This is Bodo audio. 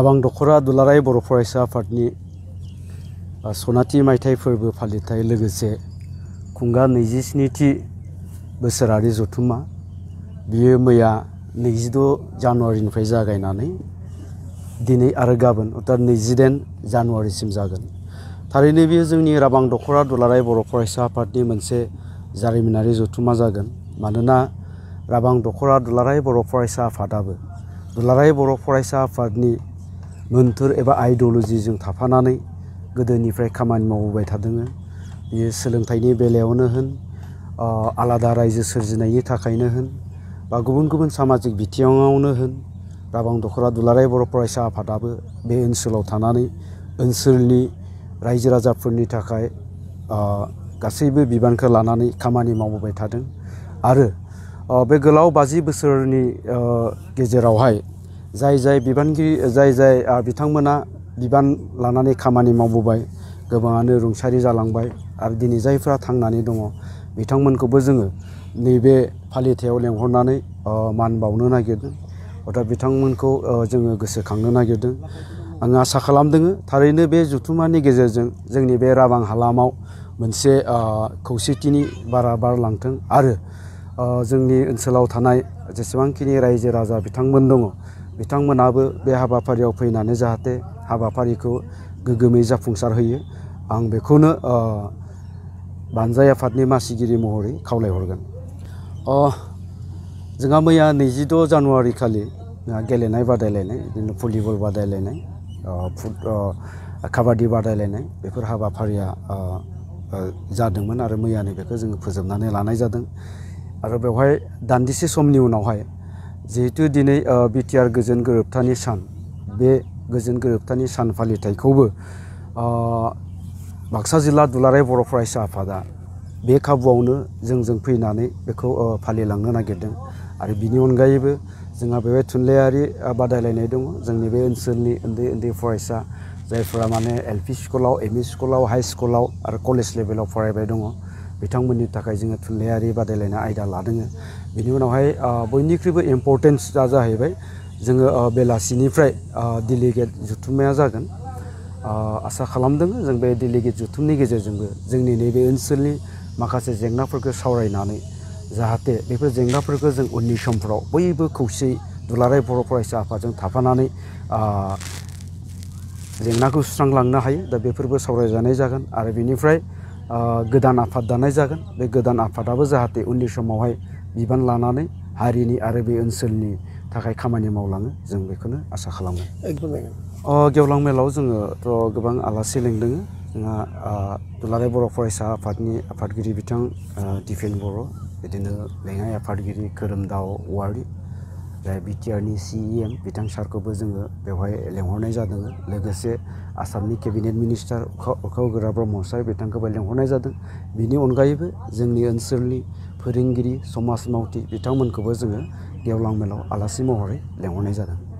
राबां दख'रा दुलाराय बर' फरायसा आफादनि सनाथि मायथाइ फोरबो फालिथाय लोगोसे खुंगा 27थि बोसोरारि जथुम्मा बियो मैया 26 जानुवारिनिफ्राय जागायनानै दिनै आरो गाबोन अर्थात 28 जानुवारिसिम जागोन। थारैनो बेयो जोंनि राबां दख'रा दुलाराय बर' फरायसा आफादनि मोनसे जारिमिनारि जथुम्मा जागोन। मानोना राबां दख'रा दुलाराय बर' फरायसा आफादाबो दुलाराय बर' फरायसा आफादनि मोन्थोर एबा आइडिय'लजिजों थाफानानै गोदोनिफ्राय खामानि मावबोबाय थादों। बेयो सोलोंथाइनि बेलायावनो होन, आलादा रायजो सोरजिनायनि थाखायनो होन, बा गुबुन गुबुन सामाजिक बिथिङावनो होन, राबां दख'रा दुलाराय बर' फरायसा आफादाबो बे ओनसोलाव थानानै ओनसोलनि रायजो राजाफोरनि थाखाय गासैबो बिबानखौ लानानै खामानि मावबोबाय थादों। आरो बे गोलाव 50 बोसोरनि गेजेरावहाय जाय बिथांमोना बिबान लानानै खामानि मावबोबाय, गोबाङानो रुंसारि जालांबाय आरो दिनै जायफ्रा थांनानै दङ बिथांमोनखौबो जोङो नैबे फालिथायाव लेंहरनानै मान बावनो नागिरदों। अर्थात बिथांमोनखौ जोङो गोसोखांनो नागिरदों। आङो आसा खालामदों थारैनो बे जथुम्मानि गेजेरजों जोंनि बे राबां हालामाव मोनसे खौसेथिनि बारा बारलांथों आरो जोंनि ओनसोलाव थानाय जेसेबांखिनि रायजो राजा बिथांमोन दङ बिथांमोनाबो बे हाबाफारियाव फैनानै जाहाथे हाबाफारिखौ गोग्गोमै जाफुंसार होयो, आं बेखौनो बानजाय आफादनि मासिगिरि महरै खावलायहरगोन। जोंहा मैया 26 जानुवारि खालि गेलेनाय बादायलायनाय, बिदिनो भलिबल बादायलायनाय, काबादि बादायलायनाय बेफोर हाबाफारिया जादोंमोन आरो मैयानो बेखौ जोङो फोजोबनानै लानाय जादों। आरो बेवहाय दान्दिसे समनि उनावहाय जिहेतु दिनै बिटिआर गोजोन गोरोबथानि सान, बे गोजोन गोरोबथानि सान फालिथायखौबो बाक्सा जिल्ला दुलाराय बर' फरायसा आफादा बे खाबुआवनो जोंजों फैनानै बेखौ फालिलांनो नागिरदों। आरो बिनि अनगायैबो जोंहा बेवहाय थुनलाइयारि बादायलायनाय दङ। जोंनि बे ओनसोलनि उन्दै उन्दै फरायसा जायफोरा माने एलपि स्कुलाव, एमइ स्कुलाव, हाइ स्कुलाव आरो कलेज लेभेलाव फरायबाय दङ बिथांमोननि थाखाय जोङो थुनलाइयारि बादायलायनाय आयदा लादों। बिनि उनावहाय बयनिख्रुइबो इम्परटेन्सआ जाहैबाय जोङो बेलासिनिफ्राय डेलिगेट जथुम्माया जागोन। आसा खालामदों जों बे डेलिगेट जथुमनि गेजेरजोंबो जोंनि नैबे ओनसोलनि माखासे जेंनाफोरखौ सावरायनानै जाहाथे बेफोर जेंनाफोरखौ जों उननि समफ्राव बयबो खौसेयै दुलाराय बर' फरायसा आफादजों थाफानानै जेंनाखौ सुस्रांलांनो हायो। दा बेफोरबो सावरायजानाय जागोन आरो बेनिफ्राय गोदान आफाद दानाय जागोन। बे गोदान आफादाबो जाहाथे उननि समावहाय बिबान लानानै हारिनि आरो बे ओनसोलनि थाखाय खामानि मावलाङो, जों बेखौनो आसा खालामो। गेवलां मेलाव जोङोथ' गोबां आलासि लिंदों। जोंहा दुलाराय बर' फरायसा आफादनि आफादगिरि बिथां दिपेन बर', बिदिनो लेङाइ आफादगिरि खोरोमदाव औवारि, जाय बिटिआरनि CEM बिथां सारखौबो जोङो बेवहाय लेंहरनाय जादों। लोगोसे आसामनि केबिनेट मिनिस्टार अखावगोरा ब्रह्म सार बिथांखौबो लेंहरनाय जादों। बिनि अनगायैबो जोंनि ओनसोलनि फोरोंगिरि, समाज मावथि बिथांमोनखौबो जोङो गेवलां मेलाव आलासि महरै लेंहरनाय जादों।